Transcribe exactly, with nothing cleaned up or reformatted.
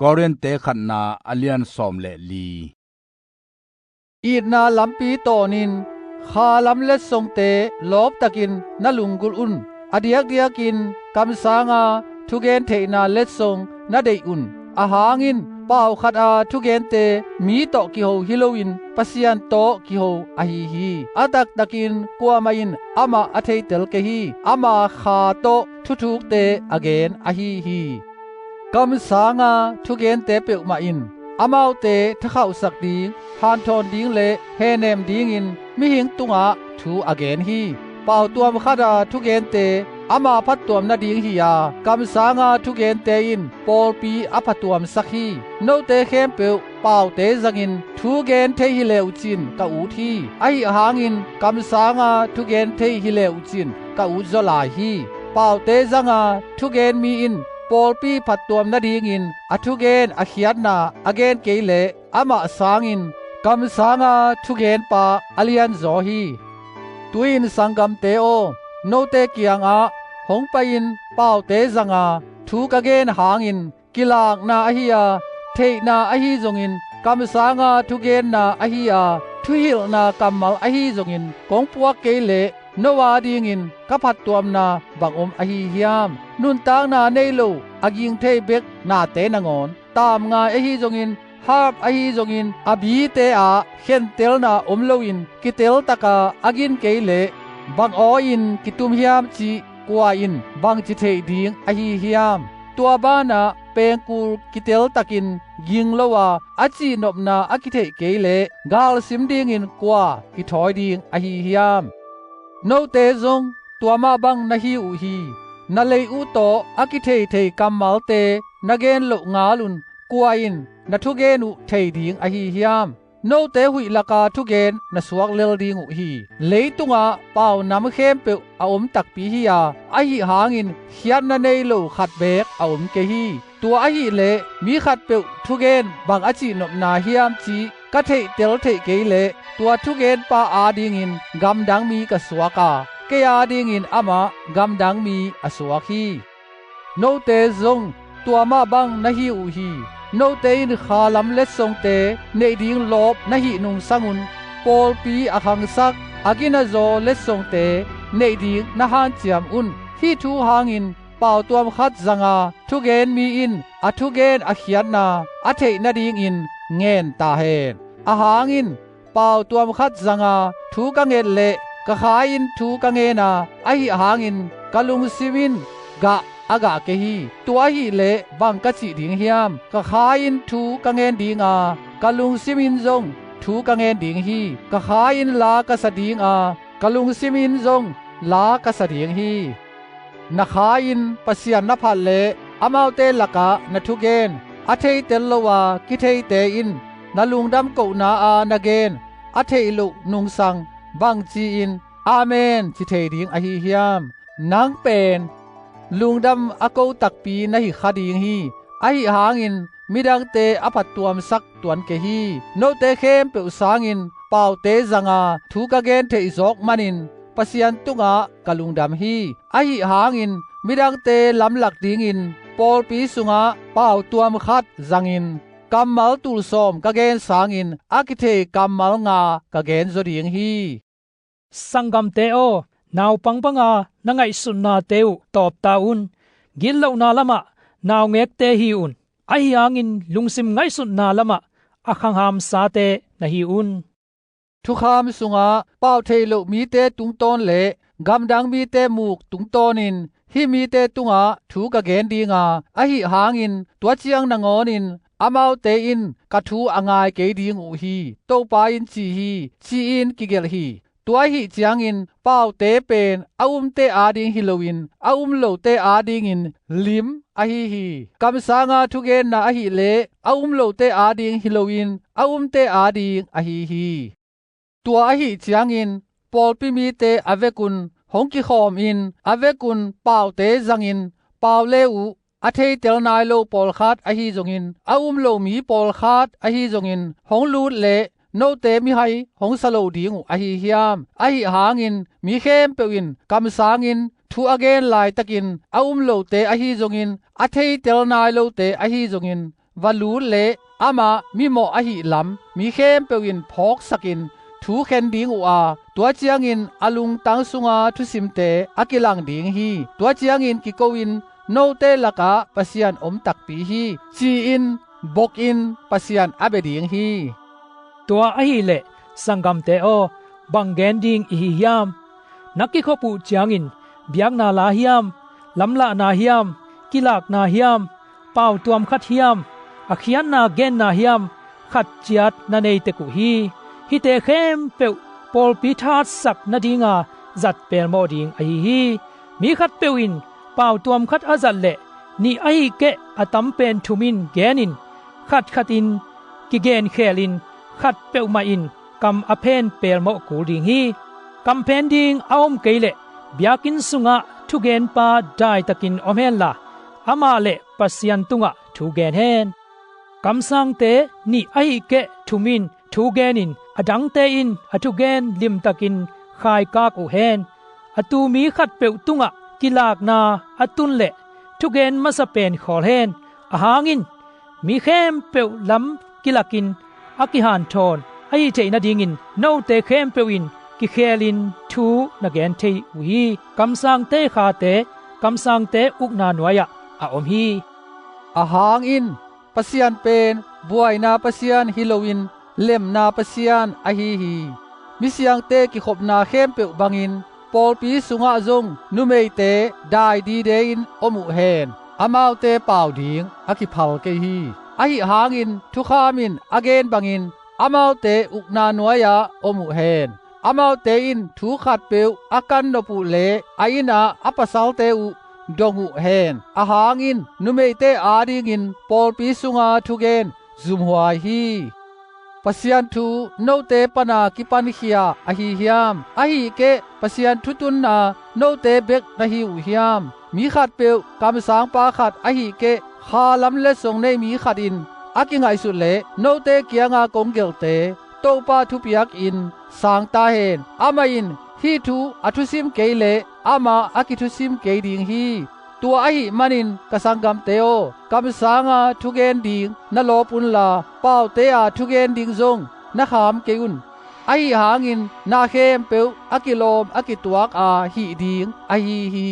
Korinthte khatna a lian sawm le li. Itna lampi tawnin khalam letsongte lawptakin na lunggulh un. A diakdiakin kamsanga thugen theihna letsong na deih un. Ahang in pau khata thugente mi tawh kiho hi loin Pasian tawh kiho ahi hi. A taktakin kuamah in amah a theitel kei hi. Ama kha tawh thuthukte a gen ahi hi. Kamsanga thugente peuhmah in amaute thakhauhsak ding, hanthawn ding le hehnem dingin mihing tungah thu a gen hi. Pau tuam khata thugente ama phattuam nading hi-a, kamsanga thugente in pawlpi a phatuamsak hi. Note khempeuh paute zangin thu gen thei hi le uh cin ka ut hi. Ahi hangin kamsanga thugen thei hi le uh cin ka ut zaw lai hi. Paute zanga thugen mi in pawlpi phattuam nadingin a thugen a khiatna a gen kei leh amah sangin kamsanga thugenpa a lianzaw hi. Tu-in sanggamte aw, note kiangah hong pai-in paute zanga thu ka gen hangin kilakna ahi a, theihna ahi zongin, kamsanga thugenna ahi a, thuhilhna kammal ahi zongin kong puak kei leh no adingin ka phattuamna bang om ahi hiam? Nuntakna nei lo a ging thei bek nate nangawn, tamngai ahi zongin, harp ahi zongin a bite ah khentelna om loin kiteltaka a gin kei leh bang aw-in kitum hiam cih kua in bangci theih ding ahi hiam? Tua banah pengkul kiteltakin ging lo a, a cihnopna a kitheih kei leh galsim dingin kua kithawi ding ahi hiam? Note zong tua mah bang na hi uh hi. Na lei uh tawh a kitheithei kammalte na gen loh ngalun kua in na thugen uh thei ding ahi hiam? Note huih laka thugen na suak lel ding uh hi. Leitungah pau nam khempeuh a om takpi hi-a, ahi hangin khiatna nei lo khat beek a om kei hi. Tua ahih leh mi khatpeuh thugen bang a cihnopna hiam cih ka theihtel theih kei leh tua thugenpa adingin gamdang mi ka suak a, kei adingin amah gamdang mi a suak hi. Note zong tua mah bang na hi uh hi. Note in khalam letsongte neih ding lawp na hih nungsangun pawlpi a khangsak a ginazaw letsongte neih ding na hanciam un. Hih thu hangin pau tuam khat zanga thugen mi in a thugen a khiatna a theih nadingin ngen ta hen. Ahang in pau tuam khat zanga thu ka nget leh ka kha in thu ka ngen a, ahi hangin ka lungsim in gah a gah kei hi. Tua ahih leh bang ka cih ding hiam? Ka kha in thu ka ngen ding a, ka lungsim in zong thu ka ngen ding hi. Ka kha in la ka sa ding a, ka lungsim in zong la ka sa ding hi. Na kha in Pasian na phat leh amaute lakah na thugen a theitel lo a kitheite in na lungdam kohna a na gen a theih loh nungsang bangci-in amen ci thei ding ahi hiam? Nang pen lungdam a ko takpi na hi kha ding hi. Ahi hangin midangte a phattuamsak tuan kei hi. Note khempeuh sangin paute zanga thu ka gen theih zawk manin Pasian tungah ka lungdam hi. Ahi hangin midangte lamlak dingin pawlpi sungah pau tuam khat zangin kammal tulsawm ka gen sangin a kithei kammal nga ka gen zaw ding hi. Sanggamte aw, naupang banga na ngaihsutnate uh tawpta un. Gitlohna lamah naungekte hi un. Ahi hangin lungsim ngaihsutna lamah a khanghamsate na hi un. Thukham sungah pau thei loh mite tungtawn le gamdang mite muk tungtawnin hih mite tungah thu ka gen dinga, ahi hangin tua ciang nangawnin amaute in ka thu a ngai kei ding uh hi, Topa in ci hi, ci-in kigelh hi. Tua ahih ciangin paute pen a umte ading hi loin a um lote adingin lim ahi hi. Kamsanga thugenna ahileh a um lote ading hi loin a umte ading ahi hi. Tua ahih ciangin pawlpi mite a vekun hong kikhawmin a vekun paute zangin pau le uh a theitel nai lo pawlkhat ahi zongin, a um lo mi pawlkhat ahi zongin hong lut leh note mihai hong sa lo ding uh ahi hiam? Ahi hangin mi khempeuh in kamsangin thu a gen laitakin a um lote ahi zongin, a theitel nai lote ahi zongin va lut leh amah mimawh ahih lam mi khempeuh in phawksakin thu khen ding uh a, tua ciangin a lungtang sunga thusimte a kilang ding hi. Tua ciangin kiko-in, note lakah Pasian om takpi hi, ci-in bokin Pasian a bia ding hi. Tua ahih leh sanggamte aw, bang gen ding i hi hiam? Na kikhop uh ciangin biakna la hiam, lamlahna hiam, kilakna hiam, pautuam khat hiam, a khiatna genna hiam, khat ciat na nei tek uh hi. Hihte khempeuh pawlpi thahatsak nadinga zat pelmawh ding ahi hi. Mi khatpeuh in pautuam khat a zat leh nih ahih keh a tam pen thum in gen in, khatkhat in kigen khelin, khat peuhmah in kam a phen pelmawh kul ding hi. Kam phen ding a om kei leh biakinn sungah thugenpa daitakin om henla, amah le Pasian tungah thu gen hen. Kamsangte nih ahih keh thum in thu genin, a dangte in a thugen limtakin khaikak uh hen. A tu mi khatpeuh tungah kilakna a tun leh thugen masa pen khawl hen. Ahang in mi khempeuh lam kilakin a kihanthawn ahih theih nadingin note khempeuh in kikhelin thu na gen thei uh hi. Kamsangte khate kamsangte ukna nuai-ah a om hi. Ahang in Pasian pen buaina Pasian hi loin lemna Pasian ahi hi. Misiangte kikhopna khempeuh bangin pawlpi sungah zong numeite dai dide-in om uh hen. Amaute pau ding a kiphal kei hi. Ahi hangin thukham in a gen bangin amaute ukna nuai-ah om uh hen. Amaute in thu khatpeuh a kan nop uh leh a innah a pasalte uh dong uh hen. Ahang in numeite adingin pawlpi sunga thugen zumhuai hi. Pasian thu note pana kipankhia ahi hiam? Ahih keh Pasian thutunna note bek na hi uh hiam? Mi khatpeuh kamsangpa khat ahih keh kha lam letsong nei mi khat in a kingaihsut leh note kianga kong gelhte Topa thupiak in sang ta hen. Amah in hih thu a thusim kei leh amah a kithusim kei ding hi. Tua ahih manin ka sanggamte aw, kamsanga thugen ding na lawp unla, paute-a thugen ding zong na kham kei un. Ahi hangin na khempeuh a kilawm a kituak a hih ding ahi hi.